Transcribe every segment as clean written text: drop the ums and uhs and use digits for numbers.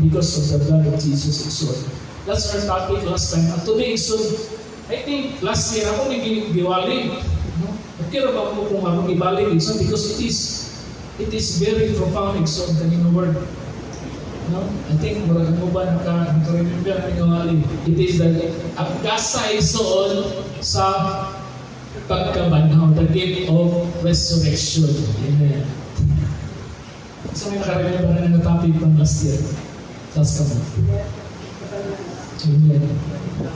because of the blood of Jesus, igsoon. That's our topic last time. At today, igsoon, I think last year ako nang giwali. No? Okay ra ba ko kung akong ibalik, igsoon, because it is very profound, igsoon, kaning word. No? I think murag mo ba naka remember ni wali. It is the ang gasa, igsoon, sa pagkabanhaw, the gift of resurrection. Amen. So may naka-remember na ng topic from last year? Last kamo. Amen.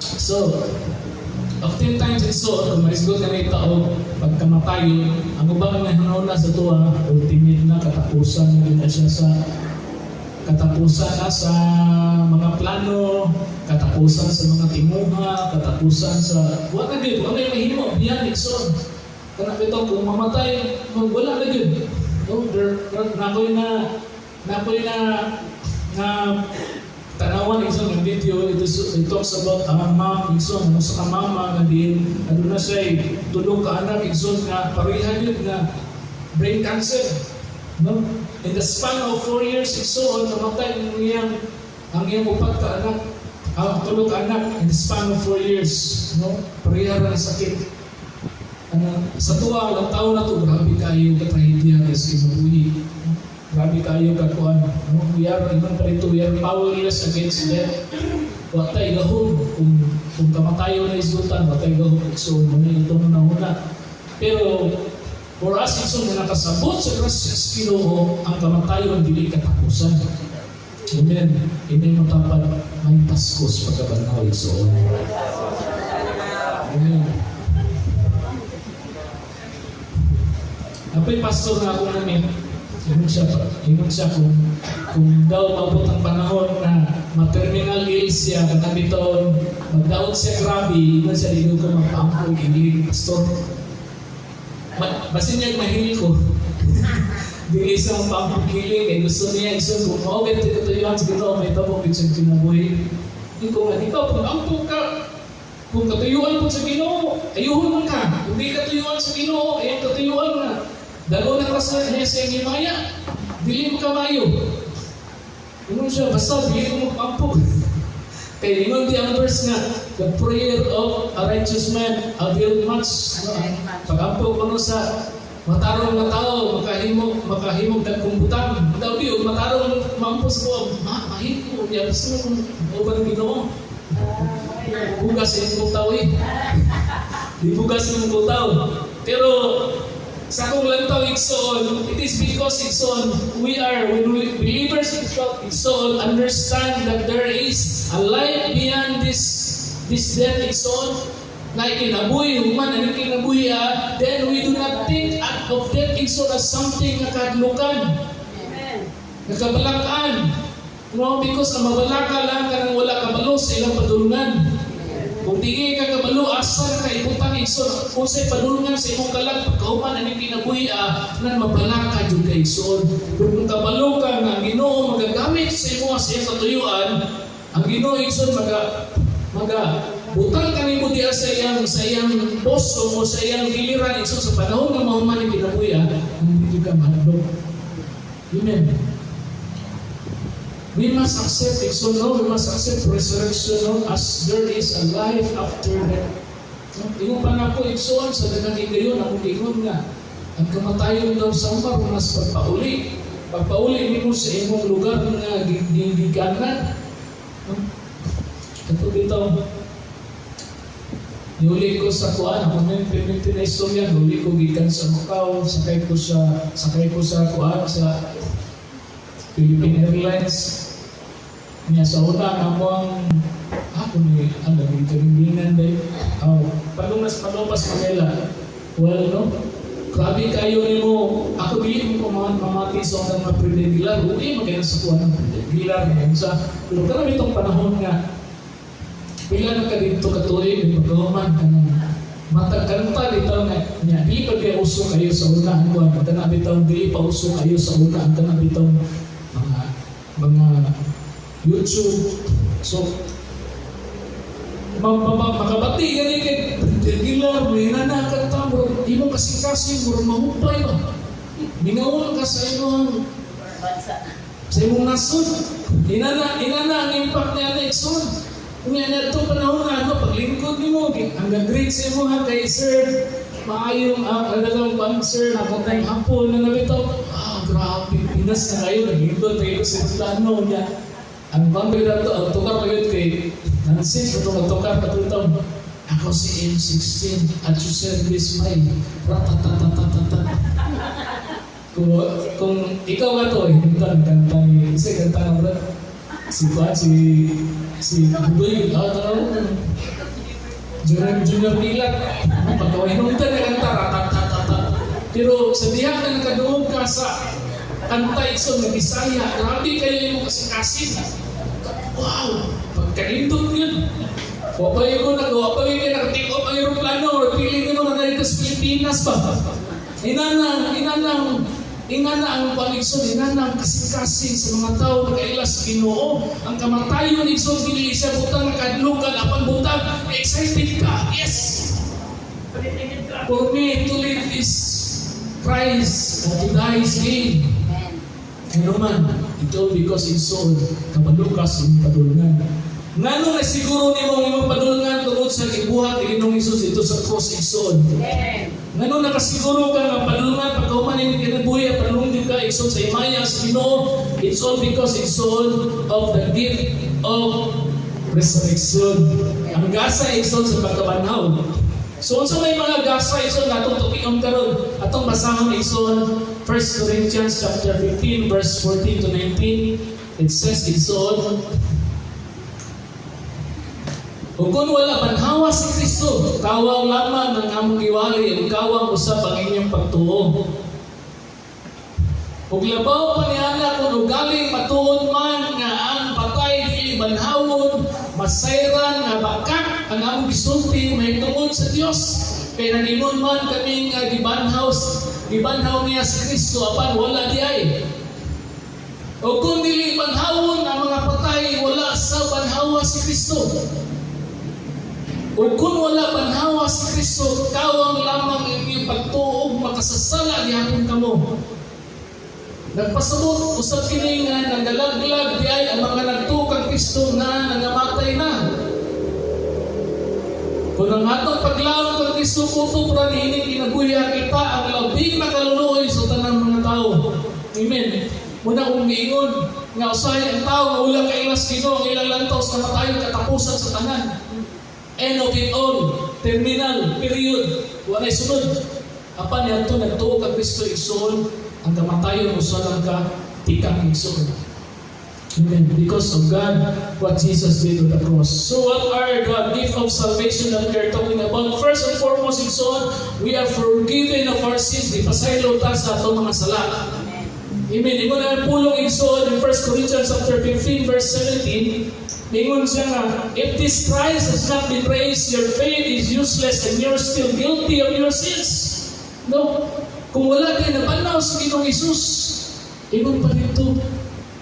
So, oftentimes igsoon, kung mahisgot na may tao, pagkamatayon, ang ubang nga sa tuwa, ultimate na, katapusan na din na siya sa katapusan na sa mga plano, katapusan sa mga tinguha, katapusan sa wala na gyud, wala na mahimo biyan, igsoon. Kana bitaw kung mamatay, wala na gyud. No, there nakoy na na tanawan, igsoon, ng video. It talks about ang mom, igsoon, ano sa mama nga diin ano na siya tulo ka anak, igsoon, nga pareha gyud nga brain cancer, no? In the span of 4 years, igsoon, namatay ang iyang upat ka anak, ang tulo ka anak in the span of 4 years, no? Pareha ra ang sakit. Ano, sa tuwa lang tao na to, grabe kayo ka trahedya kay sa kinabuhi. Grabe kayo ka kuan, no? We are ingon pa dito, we are powerless against death. Wa tay gahom kung kamatayon na isgutan, wa tay gahom, igsoon, mo na ito na. Pero for us, igsoon, nga nakasabot sa grasya sa Ginoo, ang kamatayon dili katapusan. Amen. Hindi mo dapat may paskos pagkabanhaw, igsoon. Amen. Apoy pastor nga akong namin, ingon siya kung daw maabot ang panahon na ma-terminal ill siya, kanang bitaw magdaot siya grabe, ingon siya, "Di ko magpaampo ilig, pastor. Basin niya mahili ko. Dili siya magpaampo hiling, kay gusto niya, igsoon, kung mao ganito katuyuan sa Ginoo, may tabo gid siyang kinabuhi." Di ko nga, ikaw, kung ampo ka, kung katuyuan po sa Ginoo, ayuhon man ka. Kung di katuyuan sa Ginoo, ay ang katuyuan nga dalo na ka sa niya sa iyang himaya, dili mo ka mayo. Ingon siya, "Basta dili ko magpaampo." Kay ingon di ang verse nga, "The prayer of a righteous man avail much." No? Pag-ampo ko no sa matarong nga tao, makahimog dagkong butang. Daw di, og matarong maampo sa ko, mahimo niya, basta mo kung uban ng Ginoo. Bugas sa imong tao eh. Di bugas sa imong tao. Pero sa akong lantaw, igsoon, it is because, igsoon, we are, when we believers, igsoon, understand that there is a life beyond this death, igsoon, na ikinabuhi, human ang kinabuhi, then we do not think of death, igsoon, as something nga kahadlukan, nga kabalakan. No, because ang mabalaka lang kanang wala kabalo sa ilang padulungan. Kung di ka kabalo, asa ka ibutang, igsoon, unsay padulungan sa imong kalag pagkahuman aning kinabuhi nan mabalaka jud ka, igsoon. Pero kung kabalo ka nga ang Ginoo magagamit sa imo sa iyang katuyuan, ang Ginoo, igsoon, maga butang kanimo diha sa iyang posto o sa iyang giliran, igsoon, sa panahon nga mahuman ang kinabuhi hindi ka mahadlok. Amen. We must accept, igsoon, no? We must accept resurrection, no? As there is a life after death. No? Ingon pa nako, igsoon, sa daghang higayon, ako ingon nga, ang kamatayon daw sa umar, mas pagpauli. Pagpauli nimo sa imong lugar nga gigikanan. No? Ito bitaw, niuli ko sa kuan, ako na yung perminti na istorya, niuli ko gikan sa Macau, sakay ko sa kuan, sa Philippine Airlines. Niya sa una, ang among, ako ni, ano, gikagimbingan day. Oh, padung nas Palopas, Manila. Well, no? Grabe kayo nimo. Ako dili mo ko mamati sa unang mga Predegilar. Uy, magkaya sa kuan ng Predegilar. Sa, pero karami itong panahon nga, pila na ka dito katuig, may pagkahuman ka ng matag kanta bitaw nga niya dili pa kaya uso kayo sa una ang kuan kana bitaw, dili pa uso kayo sa una ang kana bitaw mga YouTube, so makabati gani kay regular may nana kanta bro imong kasing-kasing murag mahupay ba, mingawon ka sa imong Bansa. Sa imong nasod. Inana ang impact niya na, igsoon. Unya na ito panahon nga, ano, paglingkod nimo, ang greet sa imo ha kay sir, maayong ang pang sir, magandang hapon na nabitaw. Ah, grabe, Pinas na kayo, naglingkod tayo sa plano niya. Ang bangko na to, ang tukar pa yun kay nonsense, ito magtukar patutong. Ako si M16, at your service, may ratatatatata. Kung ikaw ba to, hindi ka kanta ni, kasi kanta ng bro, si Juan, si Budoy, ah, tao, Junior, Junior Kilat, pagka hinungdan na kanta, ratatatata. Pero sa diha na nakadungog ka sa kanta, igsoon, nga Bisaya, grabe kayo yung kasing-kasing. Wow! Pagkaindot yun. Wa pa yun ko nagawa pa yun naka-take off ang aeroplano or feeling mo na narito sa Pilipinas pa. Inana ang paligson, inana ang kasing-kasing sa mga tao nakaila sa Ginoo. Ang kamatayon, igsoon, dili siya butang nakadlukan apan butang excited ka. Yes! For me to live is Christ and to die is gain. Pero man, ito because igsoon, kabalo ka sa imong padulngan. Ngano na siguro nimo ang imong padulngan? Tungod sa gibuhat ni Ginoong Hesus dito sa cross, igsoon. Ngano nakasiguro ka nga padulngan pagkahuman ini kinabuhi, padulngan ka, igsoon, sa himaya sa Ginoo? It's all because, igsoon, of the gift of resurrection. Ang gasa, igsoon, sa pagkabanhaw. So unsa may mga gasa, igsoon, atong tukion karon? Atong basahon, igsoon, 1 Corinthians chapter 15 verse 14 to 19. It says, igsoon, "Ug kung wala banhawa si Kristo, kawang lamang ang among giwali ug kawang usab ang inyong pagtuo. Ug labaw pa niana kung ugaling matuod man nga ang patay dili banhawon, masayran nga bakak ang among gisulti mahitungod sa Dios. Kay nag-ingon man kami nga gibanhaw niya si Kristo, apan wala diay. O kung dili banhawon ang mga patay, wala sa banhawa si Kristo. O kung wala banhawa si Kristo, kawang lamang ang inyong pagtuo, makasasala gihapon kamo. Nagpasabot usab kini nga nagalaglag diay ang mga nagtuo kang Kristo nga nangamatay na. Kung ang atong paglaom kang Kristo kutob ra niining kinabuhi, kita ang labing makaluluoy sa tanang mga tao." Amen. Muna kung giingon nga usahay ang tao nga wala kaila sa Ginoo, ang ilang lantaw sa kamatayon, katapusan sa tanan. End of it all. Terminal. Period. Walay sunod. Apan niadto nagtuo kang Kristo, igsoon, ang kamatayon usa lang ka tikang, igsoon. Amen. Because of God, what Jesus did on the cross. So what are the gift of salvation that we are talking about? First and foremost, igsoon, we are forgiven of our sins. Di pasaylo ta sa atong mga sala. Amen. Ingon ang pulong, igsoon, in 1 Corinthians chapter 15 verse 17, ningon siya nga, "If this Christ has not been raised, your faith is useless and you're still guilty of your sins." No? Kung wala din nabanhaw sa Ginoong Hesus, ingon pa dito,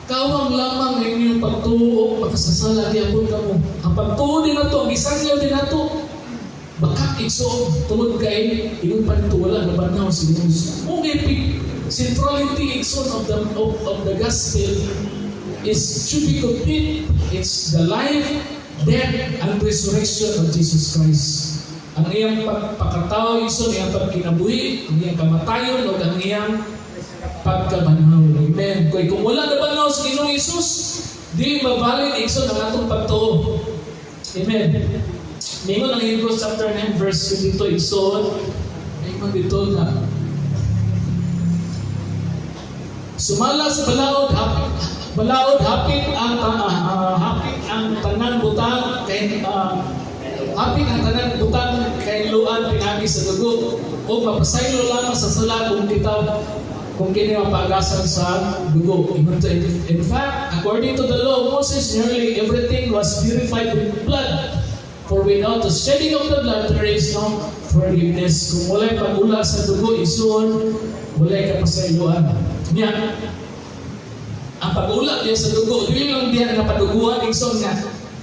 kawang lamang ang inyong pagtuo, makasasala gyapon kamo. Ang pagtuo din nato, ang gisangyaw din nato, baka, igsoon, tungod kay ingon pa dito, wala nabanhaw sa Ginoong Hesus. Okay, centrality, igsoon, of the gospel is should be complete. It's the life, death, and resurrection of Jesus Christ. Ang iyang pagpakatao, igsoon, iyang pagkinabuhi, ang iyang kamatayon, o ang iyang pagkabanhaw. Amen. Kaya kung wala nabanhaw sa Ginoong Hesus, dili mabalid, igsoon, ang atong pagtuo. Amen. Ningon ang Hebrews chapter 9 verse 22, igsoon, ningon dito na sumala sa balaod, hapit ang tanan butang kay hapit ang tanan butang kahinloan pinaagi sa dugo o mapasaylo lamang sa sala kung kini mapaagasan sa dugo. In fact, according to the law of Moses, nearly everything was purified with blood. For without the shedding of the blood, there is no forgiveness. Kung walay pagula sa dugo, igsoon, walay kapasayloan. Nya, ang pag-ula diya sa dugo, dili lang diya nga paduguan, igsoon, nga.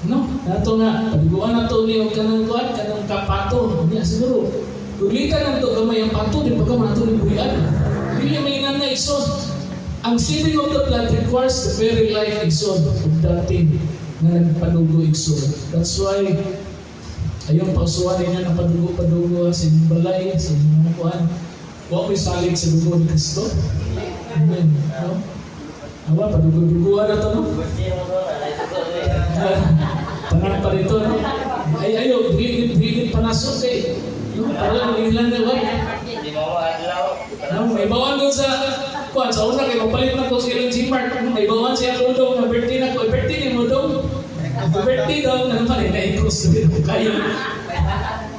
No, nato nga, paduguan nato ni og kanang kuan, kanang kapato. Niya siguro. Kulitan lang to gamay ang pato, di pa ka man ato ni buhian. Dili may nga, igsoon. Ang shedding of the blood requires the very life, igsoon, of that thing na nagpadugo, igsoon. That's why ayong pausuan ninyo ng padugo-padugo sa inyong balay, sa inyong mga kuan. Wa mo'y salig sa dugo ni Kristo. Amen. No? Awa, padugo-duguan na to, no? Tanan pa rito, no? Ay, ayo, dili dili panasok kay, no? Para ilan na ba? Di mo adlaw. No, may bawaan doon sa kuan sa una kay mapalit na ko sa ilang Gmart. No, may bawaan siya dong na birthday na ko, birthday ni mo dong. Happy birthday daw na naman eh, na-cross kayo.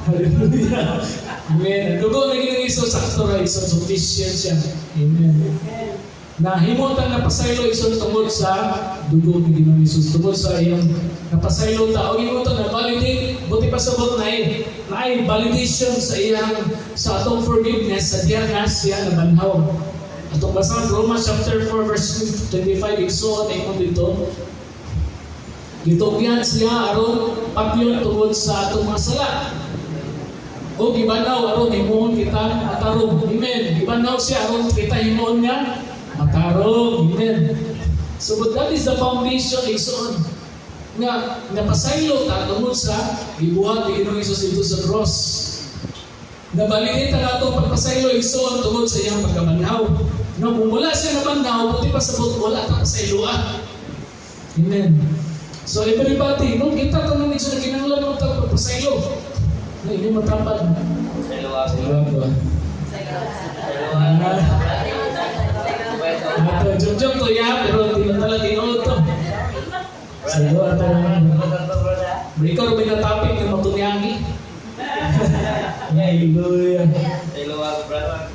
Hallelujah. Amen. Ang dugo na Ginoong Hesus, sakto ra, igsoon, sufficient siya. Amen. Nahimutang napasaylo, igsoon, tungod sa dugo ni Ginoong Hesus, tungod sa iyang napasaylo ta og imo na validate. Buti pasabot na eh naay validation sa iyang sa atong forgiveness sa diya nga siya nabanhaw. Atong basahan Romans chapter 4 verse 25, igsoon, ay dito. Gitugyan siya aron patyon tungod sa atong mga sala. O gibanhaw aron himuon kita matarong. Amen. Gibanhaw siya aron kita himuon nga matarong. Amen. So but that is the foundation, igsoon, nga napasaylo ta tungod sa gibuhat ni Ginoong Hesus dito sa cross. Nabalidate ang atong pagpasaylo, igsoon, tungod sa iyang pagkabanhaw. No, kung wala siya nabanhaw, buti pasabot wala ta pasayloa. Amen. So everybody, no, kita tanan, igsoon, kinahanglan mo ta pagpasaylo. No, hindi matapad. Sa Sa ba? Ah. Ato, joke-joke to ya, pero di na talaga tinuod to. Sa doa ito naman. Pero ikaw rin na topic na matunyangi. Hallelujah. Brother.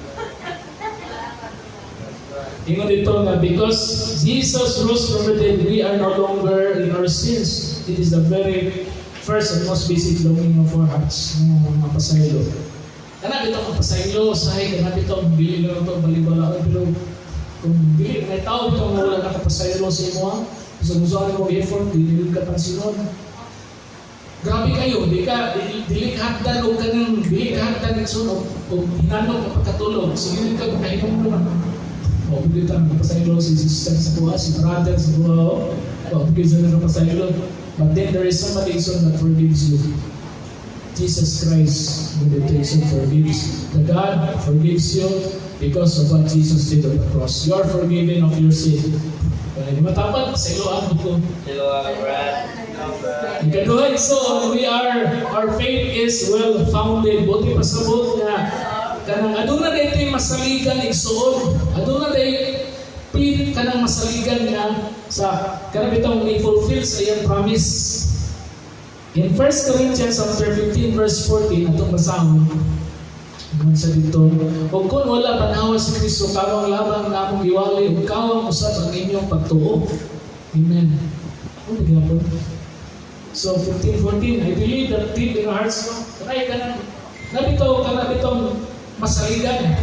Ingon dito nga, because Jesus rose from the dead, we are no longer in our sins. It is the very first and most basic longing of our hearts. No, mga pasaylo. Kana bitaw ang pasaylo, sahay kana bitaw dili lang ito balibalaon, pero kung dili may tao bitaw nga wala nakapasaylo sa imo ha. So gusto mo effort, dili ka pansinon. Grabe kayo, di ka dili, dili ka hagdan og kanang dili ka hagdan, igsoon, og hinanok nga pagkatulog. Sige ka makahinom naman. O, pwede tang napasaylo si sister sa kuha, si brother sa kuha, o. O, pwede sila napasaylo. But then there is somebody, igsoon, that forgives you. Jesus Christ, the meditation forgives. The God forgives you because of what Jesus did on the cross. You are forgiven of your sin. Kaya di matapad, sa ilo ang ko. Hello, Brad. Ikaduha, so we are, our faith is well founded. Buti pasabot nga, kanang aduna day ito'y masaligan, igsoon. Aduna day pin kanang masaligan nga sa kanang bitong ni fulfill sa iyang promise. In 1 Corinthians chapter 15 verse 14, atong basahon. Ingon sa dito, "Ug kung wala banhawa si Kristo, kawang lamang na among giwali, ug kawang usab ang inyong pagtuo." Amen. Oh, gyapon. So 15:14, I believe that deep in our hearts, no, kanay kanang nabitaw kana bitong masaligan.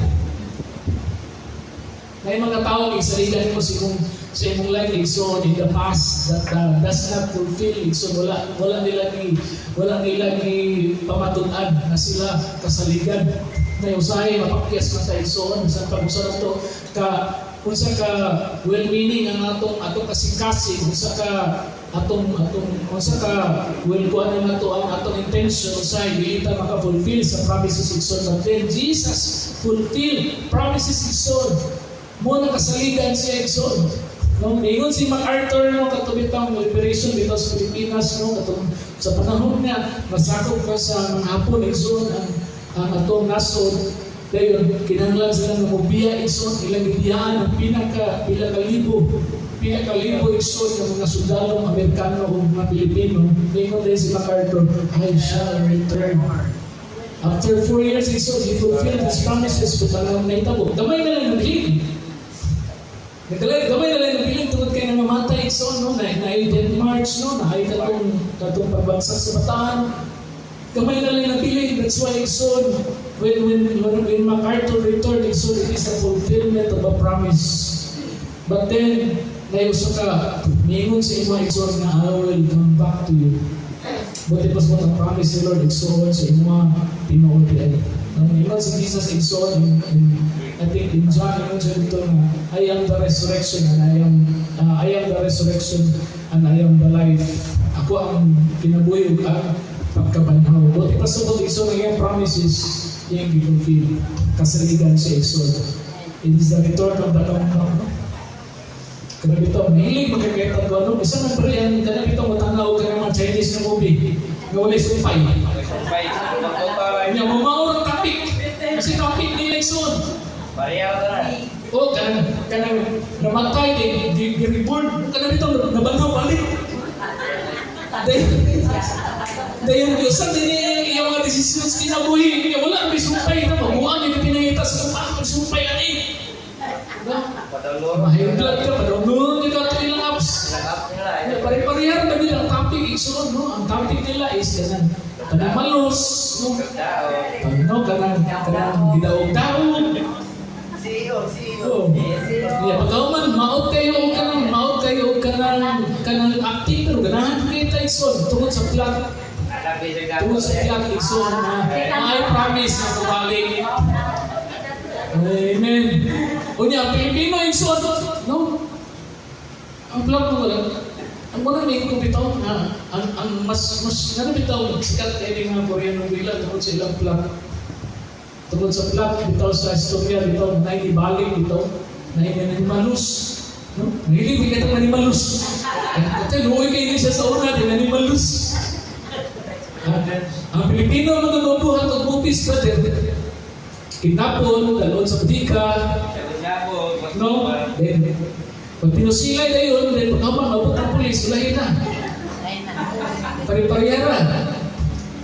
Na yung mga tao isaligan mo sa imong life, igsoon, in the past that does not fulfill, igsoon, wala nila gi pamatud-an na sila kasaligan na usahay mapakyas man ta, igsoon, sa pag-usa to ka unsa ka well-meaning ang atong kasing-kasing, unsa ka atong atong unsa ka well kuan na nato ang atong intention, usahay dili ta maka-fulfill sa promises, igsoon. But then Jesus fulfill promises, igsoon. Mo na kasaligan siya, igsoon, no? Niingon si MacArthur, no, kato bitang liberation dito sa Pilipinas, no, katong sa panahon niya masakop ka sa mga Hapon, igsoon, ang atong nasod. Dayon kinahanglan sila nga mobiya, igsoon. Ilang gibiyaan ang pinaka pila ka libo, igsoon, ng mga sundalong Amerikano o mga Pilipino. Niingon din si MacArthur, "I shall return." After 4 years, igsoon, he fulfilled his promises, but ang nahitabo, gamay na lang nabilin. Nagkalay, gamay na lang nabilin tungod kay nangamatay, igsoon, no, na Death March, no, na ay katong pagbagsak sa Bataan. Gamay na lang nabilin. That's why, igsoon, when MacArthur returned, igsoon, it is a fulfillment of a promise. But then, naiusa ka, miingon sa imo, igsoon, nga "I will come back to you." But it was what a promise ni Lord, igsoon, sa imo tinuod ay. No, miingon si Jesus, igsoon, in I think in John, ingon siya dito nga, "I am the resurrection and I am the resurrection and I am the life." Ako ang kinabuhi ug ang pagkabanhaw. Buot ipasabot, igsoon, ang iyang promises iyang gi-fulfill. Kasaligan siya, igsoon. It is the return of the comeback, no? Kana bitaw, mahilig magkakaitan ko ano, bisa man pala ang kana bitaw mo tanaw ka ng mga Chinese na movie nga walay sumpay. Sumpay. Magpapalay. Nya mo mao ang topic. Kasi topic nila, igsoon. Pareho ka na. Oh, kanang kanang namatay di di, di reborn. Kana bitaw nabanhaw balik. Dayon usa din niya iyang mga desisyon sa kinabuhi. Kaya wala may sumpay na mabuang yung pinangita sa sumpay, sumpay ani. Diba? Padalor. High blood ka, pa-download ka ito ilang apps. Ilang apps nila. Yeah, pare-parehar na nila ang topic, igsoon, no? Ang topic nila is kanang panamalos, no? Tao. Ano, kanang kanang gidaog-daog. CEO, CEO. Oh. Yeah, pagkauman maot kayo og kanang kanang acting pero ganahan kayo ta, igsoon, tungod sa plot, tungod sa plot, igsoon, na I promise na pabalik. Amen. Unya ang Pilipino, igsoon, no? Ang plot mo lang ang muna may ko bitaw nga ang mas mas ngano bitaw sikat kay nga Korean novela tungod sa ilang plot. Tungod sa plot bitaw sa istorya bitaw na ibalik bitaw na nanimalus. No? Mahilig ko katong nanimalus. Kasi luoy kayo siya sa una, di nanimalus. Ang Pilipino mga mabuhat og movies, brother. Kidnapon, dalon sa bodega, no? Then, pag pinusilay na yun, then pag mabot ang pulis, ulahin na. Pare-parehara.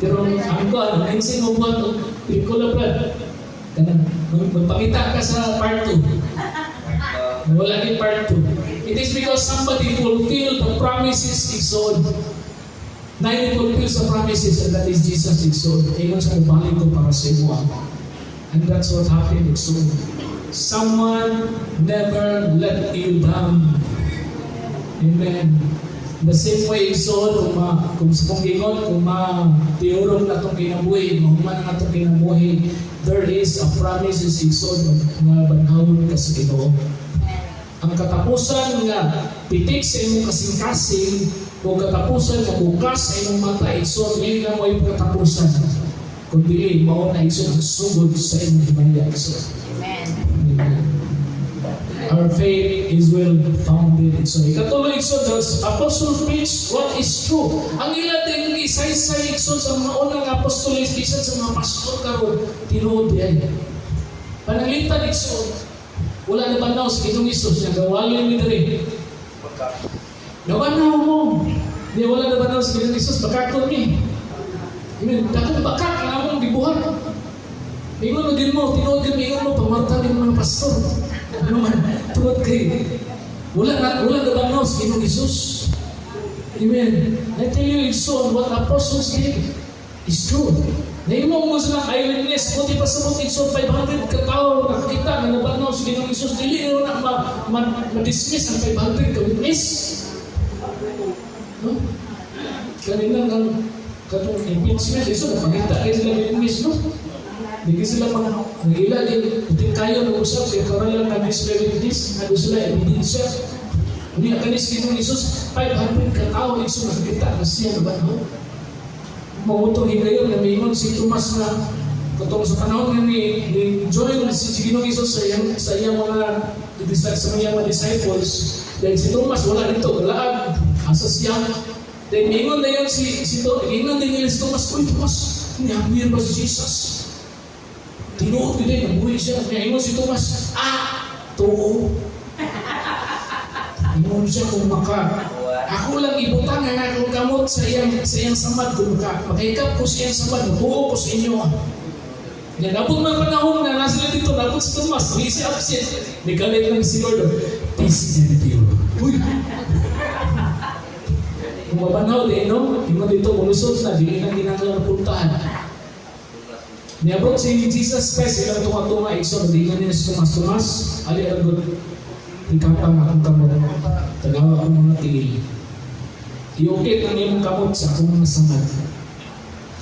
Pero ang ko, ano, nainsin mo buhat og pelikula, brad. Kanang, magpakita ka sa part 2. Wala ni part 2. It is because somebody fulfilled the promises, igsoon. Na fulfill sa promises, and that is Jesus, igsoon. Ingon sa mubalik ko para sa imo. And that's what happened, igsoon. Someone never let you down. Amen. The same way, igsoon, kung sa kong gingon, kung ma-tiurong na itong kinabuhi, mahuman na itong kinabuhi, there is a promises, igsoon, nga banhawon ka sa Ginoo. Ang katapusan nga titik sa imong kasing-kasing o katapusan nga bukas sa imong mata, igsoon, dili na mo yung katapusan. Kung dili, mao na, igsoon, ang sugod sa imong himaya, igsoon. Amen. Amen. Our faith is well founded. So, ikatulo, igsoon, the apostle preached what is true. Ang ila din isaysay, igsoon, sa mga unang apostoles, bisan sa mga pastor karon, tinuod diay. Pananglitan, igsoon, wala na banaw sa Ginoong Hesus, nagawali ni diri. Nabanaw mo. Di wala na banaw sa Ginoong Hesus, bakakon ni. Amen. Dakong bakak ang among gibuhat. Ingon mo din mo, tinuod din ingon mo, pamarta din mga pastor. Ano man, tungod kay wala na banaw sa Ginoong Hesus. Amen. I tell you, igsoon, what apostles did is true. Nahimo mo sila eyewitness, buti pa sa mga, igsoon, 500 ka tao nakakita nga nabanaw sa Ginoong Hesus. Dili na ma-dismiss ang 500 ka witness. No? Kanina ang katong impeachment, iso napakita kay sila witness, no? Di kay sila mga ang ila din puting kayo ng usap kay para lang na display witness, na gusto sila ebidensya. Hindi na kanis Ginoong Hesus, 500 ka tao, igsoon, nakakita na siya nabanaw. Mao tong higayon nga miingon si Tomas na katong sa panahon nga ni join si Ginoong Hesus sa iyang mga disciples, then si Tomas wala dito, galaag asa siya. Then miingon na yun si si to ingon din nila si Tomas, "Uy Tomas, nihamir ba si Jesus? Tinuod gid eh, nabuhi siya." Ingon si Tomas, "Ah, tuo." Ingon siya, "Kung maka ako lang ibutang ang akong kamot sa iyang samad, kung makahikap ko sa iyang samad, mutuo ko sa inyo." Yan, nabot man panahon nga nasa sila dito, nabot si Tomas, hindi siya absent. Nagalit lang si Lord, "Peace be with you." Uy! Kung mabanaw din, no? Ingon dito, mulusot na, dili na ginagawa ng puntahan. Niabot si Jesus Christ, ilang tunga-tunga, igsoon, di niya si Tomas, "Tomas, ali argot, ikapang akong kamot, tanawa akong mga tiil. Iukit ang iyong kamot sa akong mga samad."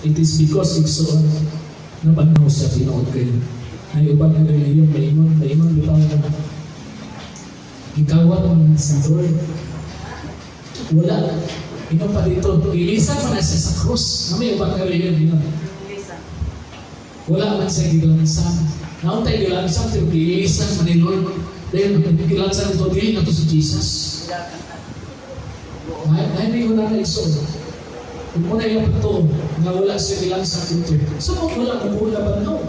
It is because, igsoon, nabanaw siya, tinuod kayo. Ay uban nga relihiyon, maingon bitaw nga gikawat man na si Lord. Wala. Ingon pa dito, ilisan man na siya sa krus. Na may uban nga relihiyon ingon. Wala man siya gilansang. Nauntay gilansang, pero giilisan man ni Lord. Dahil gilansang ito, dili na to si Jesus. Nay, may na na igsoon. Kung muna ilang pagtuo, nga wala siya gilansang dito. So, kung wala, kung wala ba no?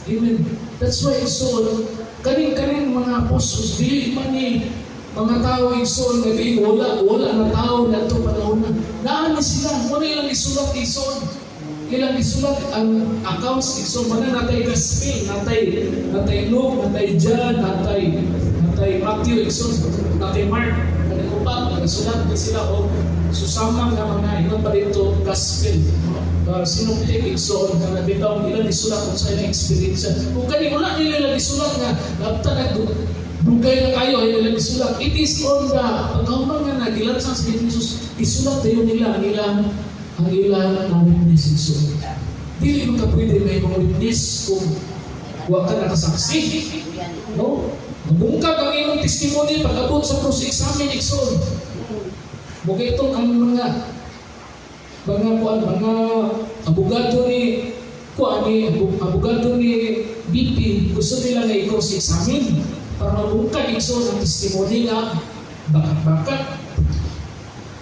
Amen. That's why, igsoon, kaning mga apostles, dili man ni mga tao, igsoon, nga di wala na tao na ito panahon na. Naani sila, muna ilang isulat, igsoon. Ilang isulat ang accounts, igsoon, mana natay gospel, natay Luke, natay John, natay Matthew, igsoon, natay Mark, kaning upat, nagsulat din sila og susama nga mga ingon pa dito gospel. Sinoptic, igsoon, nga bitaw ilang isulat kung sa ilang experience. Kung kani wala nila ilang isulat nga lapta na dugay na kayo ay ilang isulat. It is on the pagkahuman nga nagilansang si Jesus, isulat dayon nila ang ilang na witness, igsoon. Dili mo ka pwede may mga witness kung wa ka nakasaksi. No? Mabungkag ang imong testimony pag-abot sa cross-examine, igsoon. Bukay itong ang mga kuan, mga abogado ni kuan ni abogado ni BP, gusto nila nga i-cross-examine para mabungkag, igsoon, ang testimony nga bakat-bakat.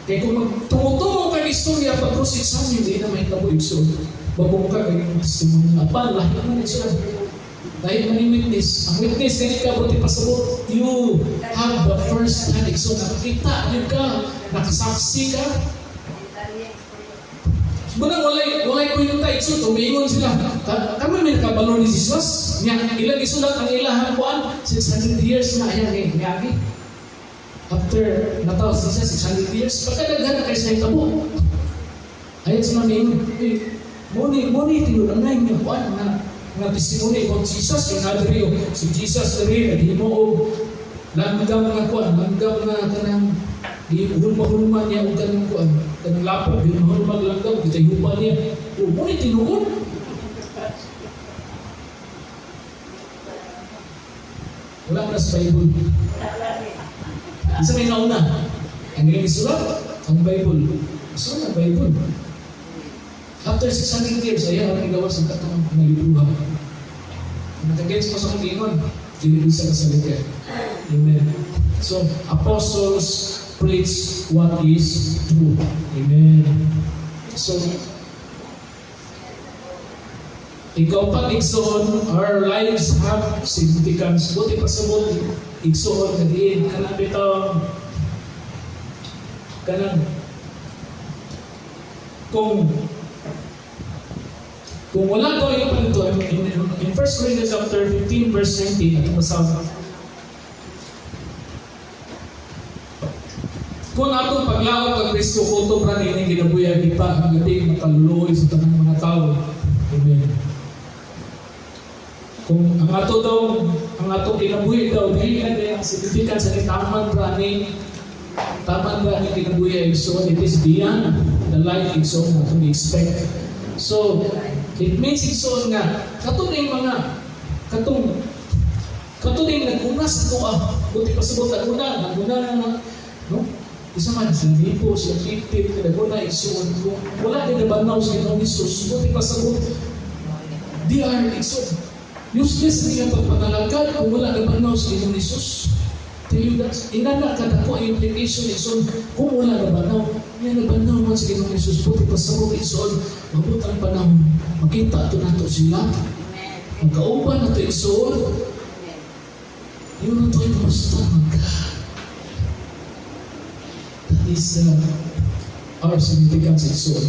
Kaya kung magtungo-tungo ka ng istorya pag cross-examine, di na mahitabo, igsoon. Mabungkag ang imong testimony nga pa, lahi man, igsoon. Dahil man yung witness. Ang witness, kani ka, buti pasabot, you have the first hand, igsoon. Nakakita, yun ka, nakasaksi ka. Muna walay kwenta, igsoon, umiingon sila. Kami may nakabalo ni Jesus. Nya ilang isulat ang ilahang kuan, 600 years na ayan eh, niagi. After nataw si Jesus, 600 years, pagkadaghan na kay sa hitabo. Ayan sila miingon, eh, mo ni tinuranay nga kuan nga testimony about Jesus yung nadiri oh, si Jesus diri naghimo og langgam nga kuan, langgam nga kanang gihulma-hulma niya og kanang kuan, kanang lapok, gihulma langgam, gitayupa niya. O mo ni tinuod. Wala na sa Bible. Isa may nauna. Ang ilang isulat, ang Bible. Isulat ang Bible. After 600 years, ayan ang gawas ang katong mga libruha. Kung naka-gets mo sa akong giingon, dili sa kasalikan. Amen. So, apostles preach what is true. Amen. So, ikaw pa, igsoon, our lives have significance. Buti pasabot, igsoon, kadiin, kanang bitaw, kanang, kung wala ko yung panito, in 1 Corinthians chapter 15 verse 19, at masama, kung atong paglaom kang Kristo, kutob ra nining kinabuhi kita ang gabi makaluluoy sa tanang mga tao. Amen. Kung ang ato daw, ang atong kinabuhi daw, dili na ang significance sa taman ra ni kinabuhi, igsoon, it is beyond the life, igsoon, atong expect. So, it means, igsoon, nga katong yung mga katong katong yung nag-una sa tuwa, buti pasabot nag-una na na, no? Isa man, sila Nipo, sila Pipit, nag-una, igsoon, kung wala din nabanaw sa Ginoong Hesus, buti pasabot, they are, igsoon, useless niya pagpanalagad kung wala nabanaw sa Ginoong Hesus. Tell you that, inana kadako ang implication, igsoon, kung wala nabanaw, niya nabanaw man sa Ginoong Hesus, buti pasabot, igsoon, mabot ang panahon, makita ato nato sila, magkauban nato, igsoon, yun na to ay basta magka. That is our significance, igsoon.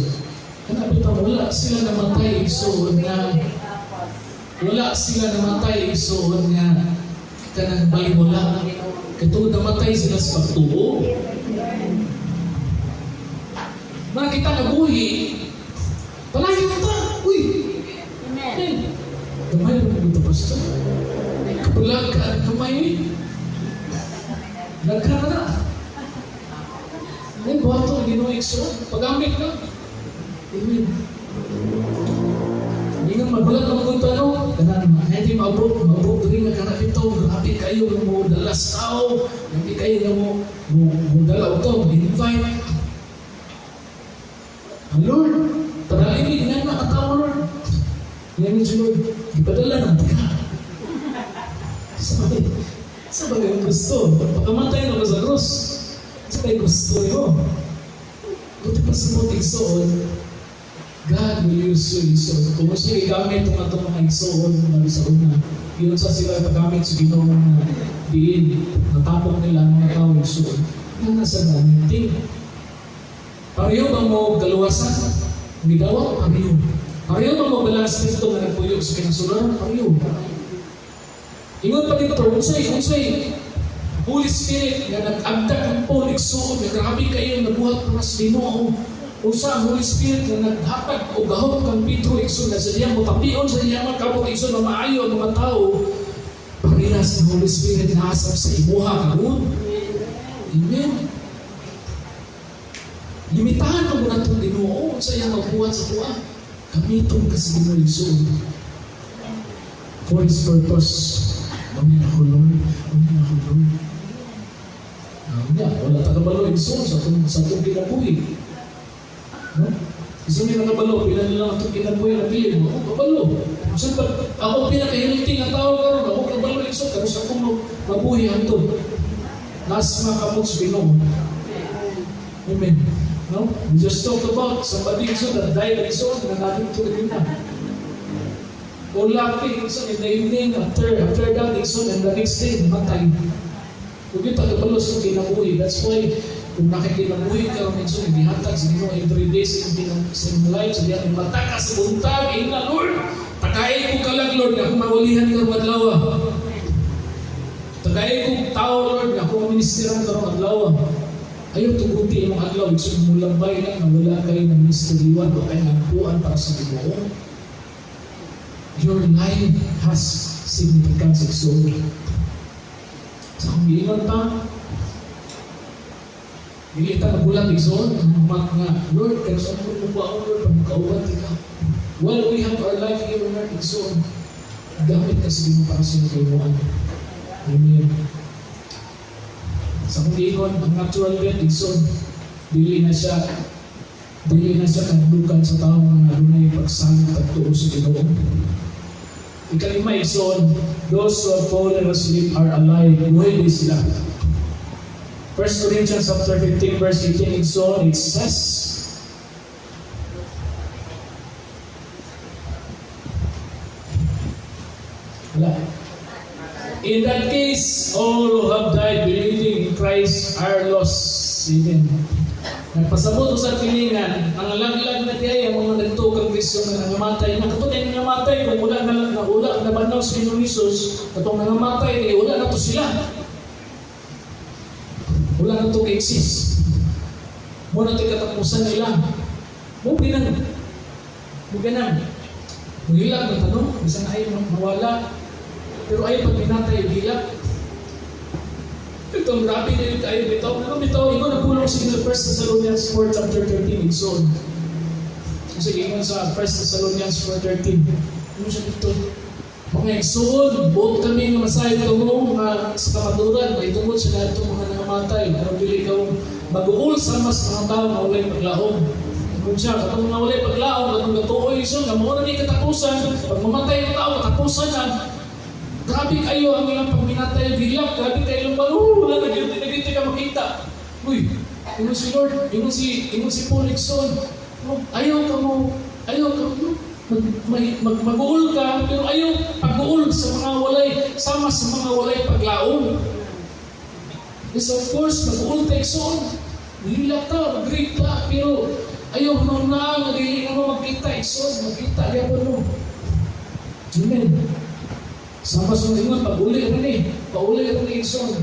Kana bitaw wala sila namatay, igsoon, nga wala sila namatay, igsoon, nga kanang baliwala. Katulad namatay sila sa pagtuo. Mga kita nabuhi, palayo ta. Uy, Amen. Gamay na dito, pastor. Kabulag ka, gamay. Nagka na. Ay, buhato ang Ginoo, igsoon. Pag-gamit ka. Amen. Hindi nga mabulag ang mga tanong. Kanan, Nanti maabot, maabot diri nga kana bitaw, grabe kayo nga mo dala sa tao, grabe kayo nga mo dala og tao, invite. Ang Lord, padalhin nga na katao, Lord. Yan si Lord, gipadala na ka. Sabay, sabay ang gusto. Pagkamatay na ko sa krus, sabay gusto mo. Buti pa sa mga igsoon, God will use you, igsoon. Kung gusto igamit itong atong mga igsoon mga sa una, yun sa sila pagamit sa Ginoo nga diin, natapok nila ang mga tao, igsoon. Yan nasa gamitin. Pareho ba mo kaluwasan? Midawa, pareho. Pareho ba mo balang espiritu nga nagpuyo sa kinasularan? Pareho. Ingon pa dito, unsay Holy Spirit nga nag-agda kang Paul igsuon, nga grabe kayo nabuhat para sa Ginoo. Unsa ang Holy Spirit nga naghatag og gahom kang Pedro, igsoon, nga sa iyang motapion sa iyang mga kamot, igsoon, nga maayo ang mga tao? Parehas ang Holy Spirit na asap sa imuha karon. Amen. Limitahan mo na itong Ginoo sa iyang magbuhat sa tuwa. Gamiton ka sa Ginoo, igsoon. For His purpose. Amen ako, Lord. Amen ako, Lord. Nga, wala ta kabalo, igsoon, sa atong kinabuhi. No? Gusto niyo nakabalo, pila na lang atong kinabuhi na pili mo. Ako kabalo. So, pag ako pinaka-healthy nga tao karon, ako kabalo, igsoon, karon sa akong mabuhi hantod. Nas mga kamot sa Ginoo. Amen. No? We just talked about somebody, igsoon, that died, igsoon, na natin ito na. O lucky, igsoon, in the evening, after that, igsoon, and the next day, namatay. Kung yung tagabalo sa kinabuhi, that's why, kung nakikinabuhi ka, igsoon, gihatag sa Ginoo every day sa imong life, sa iyang mata ka sa buntag, ina, "Lord, tagai ko kalag, Lord, nga akong mawalihan karong adlaw. Tagai ko tao, Lord, nga akong ministeran karong adlaw." Ayaw tuguti imong adlaw, igsoon, mulambay lang na wala kayo ng ministeryuan o kayo nagpuan para sa Ginoo. Your life has significance, igsoon. Sa akong giingon pa, dili ta magulat, igsoon, mag nga, "Lord, pero sa akong mo ako, Lord, pag makauban ka." While we have our life here on earth, igsoon, gamit ka sa Ginoo para sa iyong kaimuan. Amen. Sa akong giingon, ang natural death, igsoon, dili na siya kahadlukan sa tao nga adunay pagsalig pagtuo sa Ginoo. Ikalima, igsoon, those who have fallen asleep are alive. Buhay sila. 1 Corinthians chapter 15 verse 18, igsoon, it says, wala. "In that case, all who have died believing in Christ are lost." Amen. Nagpasabot sa kiningan, ang laglag na diay ang mga nagtuo kang Kristo nga nangamatay. Na katong nangamatay, kung wala na na wala na bannaw sa Ginoong Hesus, katong nangamatay ni wala na to sila. Wala na to exist. Mo na to katapusan nila. Mo binang mo ganang. Muhilak na tanong, bisan ay mawala. Pero ay pag binatay hilak. Itong grabe na yun kayo bitaw. Ano bitaw? Ikaw nagpulong sa 1 Thessalonians 4 chapter 13, igsoon. Sige, ingon sa 1 Thessalonians 4:13. Ano siya dito? Mga igsoon, buot kami nga masayod kamo nga sa kamaturan, may tungod sa lahat mga nangamatay. Aron dili ka mag-uul sama sa mga tao nga walay paglaom. Kung siya, katong mga walay paglaom, katong gatuoy, igsoon, nga mao na ni katapusan, pag mamatay ang tao, katapusan na. Grabe kayo ang ilang pagminatay, gilak, grabe kayo ilang balo, wala na gyud na gyud ka makita. Uy, ingon si Lord, ingon si Paul, igsoon, no, ayaw ka mo, mag-uul ka, pero ayaw pag-uul sa mga walay, sama sa mga walay paglaom. Yes, of course, mag-uul ta, igsoon. Hilak ta, mag-grieve ta, pero ayaw mo na, nga dili na mo magkita, igsoon, magkita, gyapon mo. Amen. Sama sa ingon, pag-uli rin eh. Pauli rin eh, igsoon.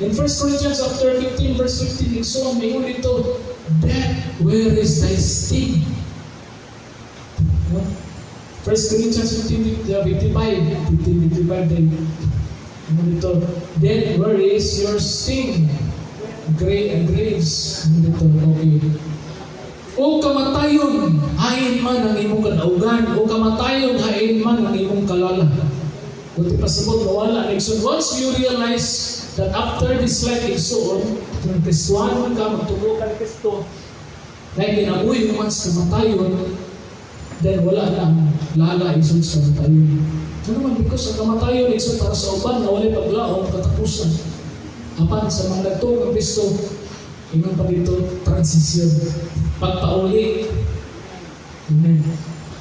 In 1 Corinthians chapter 15, verse 15, igsoon, may ingon dito, "Death, where is thy sting?" No? 1 Corinthians 15, 55, 15, 55 din. Ingon dito, "Death, where is your sting?" Grave and graves. Ingon dito, okay. "O kamatayon, hain Hain man ang imong kadaugan o kamatayon, hain man ang imong kalala. Kung di pasabot, mawala. Igsoon, once you realize that after this life, igsoon, kung Kristuano ka, magtubo ka ni Kristo, na kinabuhi mo man sa kamatayon, then wala na ang lala, igsoon, sa kamatayon. Ano man, because ang kamatayon, igsoon, para sa uban na walay paglaom, katapusan. Apan sa mga nagtuo kang Kristo, ingon pa dito, transition. Pagpauli. Amen.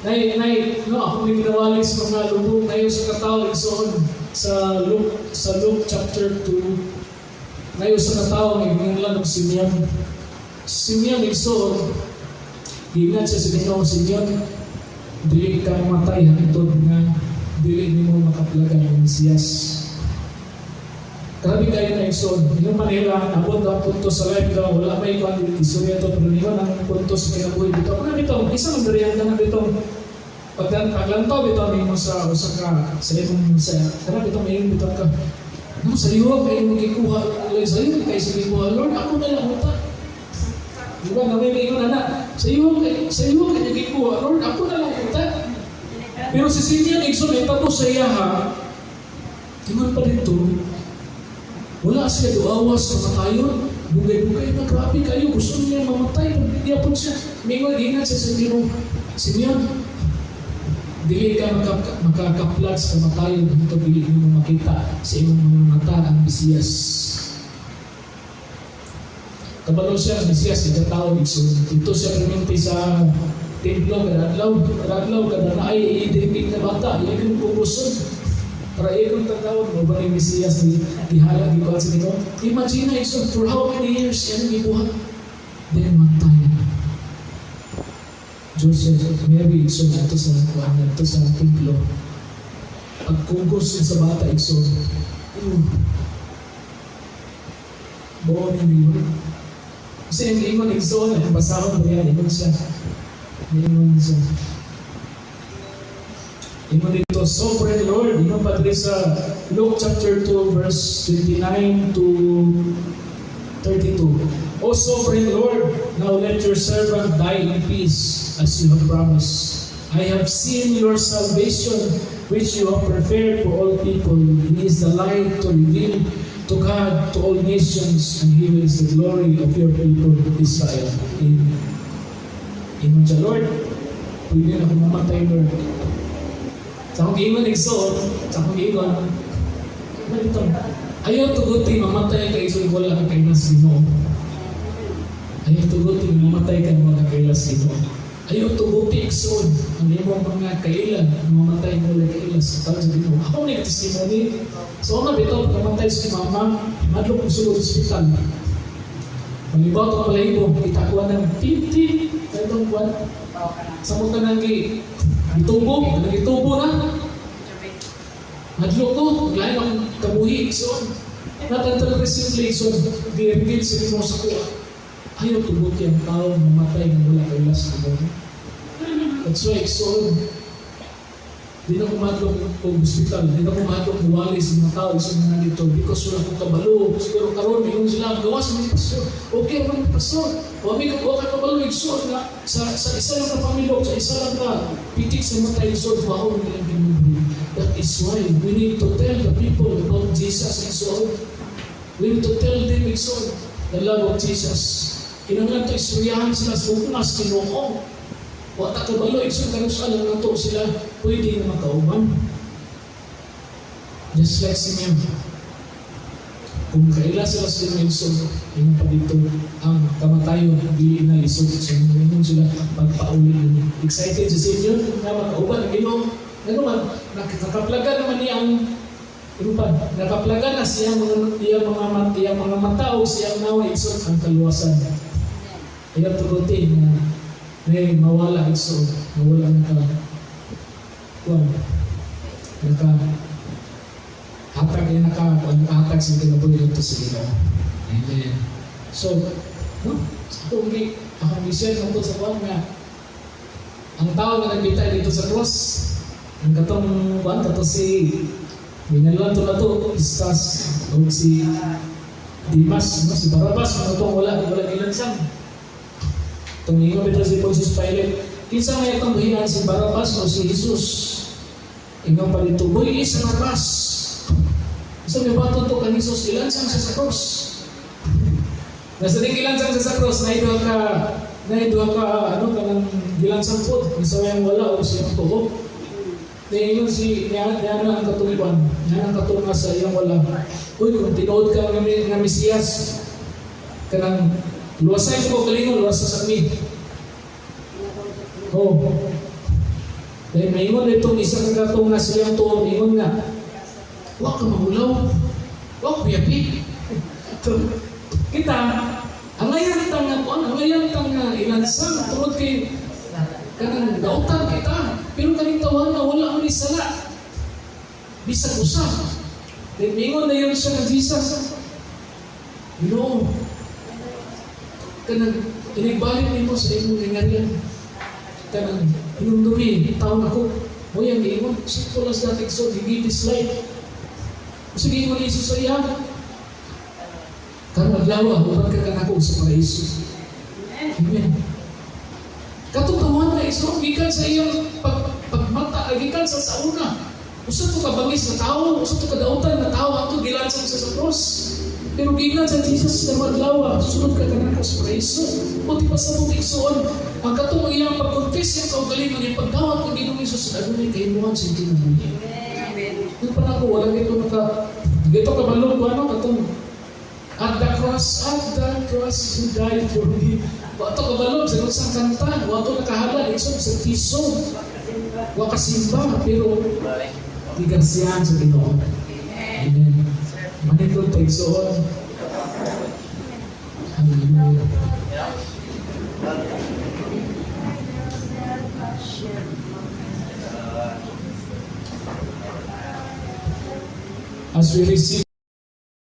Nay, nay, no, ako may ginawali sa mga lubong ngayon sa katao, igsoon, sa Luke chapter 2, ngayon sa katao, may ginanglan og Simeon. Simeon, igsoon, giingnan siya sa Ginoo, "Simeon, dili ka mamatay hangtod nga dili nimo makaplagan ang Mesiyas." Grabe kayo na, igsoon. Yung manila, abot ang punto sa life daw, wala may kwan, istorya to, pero ningon ang punto sa kinabuhi dito. Ako na dito, isa man diri ang kanang dito. Paglantaw bitaw nimo sa usa ka sa imong sa kana bitaw may bitaw ka. No, sa iyo kay imong gikuha, sa iyo kay sa gikuha, Lord, ako na lang uta. Di ba, na may ingon na, sa iyo kay gikuha, Lord, ako na lang uta. Pero si Simeon, igsoon, tapos sa iya ha, ingon pa dito, wala siya duawas sa kamatayon. Dugay-dugay na, grabe kayo. Gusto niya mamatay. Hindi po siya. Mingon, ingat siya sa Ginoo. "Simeon, dili ka makakaplag sa kamatayon hangtod dili nimo makita sa imong mga mata ang Mesiyas." Kabalo siya, ang Mesiyas, ika tao, igsoon. Dito siya perminti sa templo, kada adlaw, kada adlaw, kada naay i-dedicate na bata, iya yung kukuson. Para iya kong tatawag mo ba yung Mesiyas ni gihala gikuan sa Ginoo? Imagine na, igsoon, for how many years yan ang gibuhat? Then matay. Joseph, Mary, igsoon, ato sa kuan, ato sa templo. Pagkugos sa bata, igsoon. Oh. Born in the Lord. Kasi ang ingon, igsoon, ang basahon mo yan, ingon siya. Ingon siya. Ingon dito, "Sovereign Lord," ingon pa diri sa Luke chapter 2, verse 29 to 32. "O sovereign Lord, now let your servant die in peace, as you have promised. I have seen your salvation, which you have prepared for all people. He is the light to reveal to God to all nations, and He is the glory of your people, Israel." Amen. Ingon siya, "Lord, pwede na akong mamatay, Lord." Sa akong giingon, igsoon, sa akong giingon, ano dito? Ayaw tuguti, mamatay ka, igsoon, wala ka kaila sa Ginoo. Ayaw tuguti, mamatay ka, wala ka kaila sa Ginoo. Ayaw tuguti, igsoon, ang imong mga kailan, mamatay mo wala kaila sa tao sa Ginoo. Ako ni testimony. So una bitaw, pagkamatay si mama, madlok ko sulod sa ospital. Malibaw ang balahibo, kita ko ng 50, itong buwan. Sa mo nang gitubo, nagitubo na. Madlok ko, lain ang kabuhi, so, not until recently, so, di-reveal sa Ginoo sa kuha. Ayaw tuguti ang tao mamatay ng wala kaila sa Ginoo. That's why, so, di na ko madlok og hospital, di na ko madlok muwali sa mga tao sa mga dito because wala akong kabalo. Siguro karon ingon sila, "Gawas ni pastor. Okay man ni pastor." Wa mi wa ka kabalo, igsoon, nga sa isa lang ka pamilok, sa isa lang ka pitik sa mata, igsoon, wa ko ilang kinabuhi. That is why we need to tell the people about Jesus, igsoon. We need to tell them, igsoon, the love of Jesus. Kinahanglan to istoryahan sila sa ugmas Ginoo. Wa ta kabalo, igsoon, kanus-a lang nato sila pwede na makauban. Just like Simeon. Kung kaila sila sa Ginoo, igsoon, ingon pa dito, ang kamatayon dili na lisod. So ingon sila magpauli ini. Excited si Simeon nga makauban ang Ginoo. Nga naman, nakaplagan naman niya ang ano pa, nakaplagan na siya mga iyang mga mata o siyang nawa, igsoon, ang kaluwasan. Ayaw tugutin na may mawala, igsoon, mawala naka kuan naka hatag ay naka kuan nakahatag sa kinabuhi dito sa Ginoo. Amen. So, no, akong gi akong gi-share tungkol sa kuan nga ang tao nga nagbitay dito sa cross, ang katong kuan kato si Ginalwan to na to, Istas, o si Dimas, no, si Barabas, mga itong wala, wala gilansang. Itong ingon bitaw si Pontius Pilate, Kinsa may atong buhian, si Barabas o si Jesus? Ingon pa dito, "Buhi si Barabas." So may bato to kang Jesus, ilansang siya sa cross. Nasa ding gilansang siya sa cross, na duha ka ano kanang gilansang pod, sa iyang wala o sa iyang tuo. Niingon si niya niya ang katungkuan, niya ang katunga sa iyang wala. "Uy, kung tinuod ka nga Mesiyas, kanang luwasay mo kalingon, luwasa sa mi." Oh. Dahil maingon itong isa ka katunga sa iyang tuo, maingon nga, "Wa ka mahulaw, wa ka biyapi." So, kita, angayan ta nga kuan, angayan ta nga ilansang tungod kay kanang dautan kita. Pero kaning tawana wala man ni sala. Bisag usa. Then mingon na yun siya ng Jesus. "Ginoo, kanang inigbalik nimo sa imong gingharian. Kanang hinumdumi, taon ako." Mo yang giingon, simple as that, so he gave his life. Sige, ingon ni Jesus sa iya, "Karong adlaw, uban ka kanako sa paraiso." Amen. Katong na iso, gikan sa iyang pagmata, gikan sa una. Usa to ka bangis na tao, usa to ka dautan na tao, ato gilansang sa cross. Pero gikan sa Jesus na adlaw, "Sunod ka kanako sa paraiso." O di ba sa mong igsoon, ang katong iyang pag-confess iyang kaugalingon, iyang pagdawat ng Ginoong Hesus, adunay kahimuan sa kinabuhi. Yung pa nako, wala gito naka, gito kabalo ko ano, katong at the cross you died for me." Wato kabalo sa usang kanta, wato nakahala, igsoon sa piso. Wa kasimba, pero gigrasyahan sa Ginoo. Amen. Manindot pa, igsoon. Hallelujah. As we receive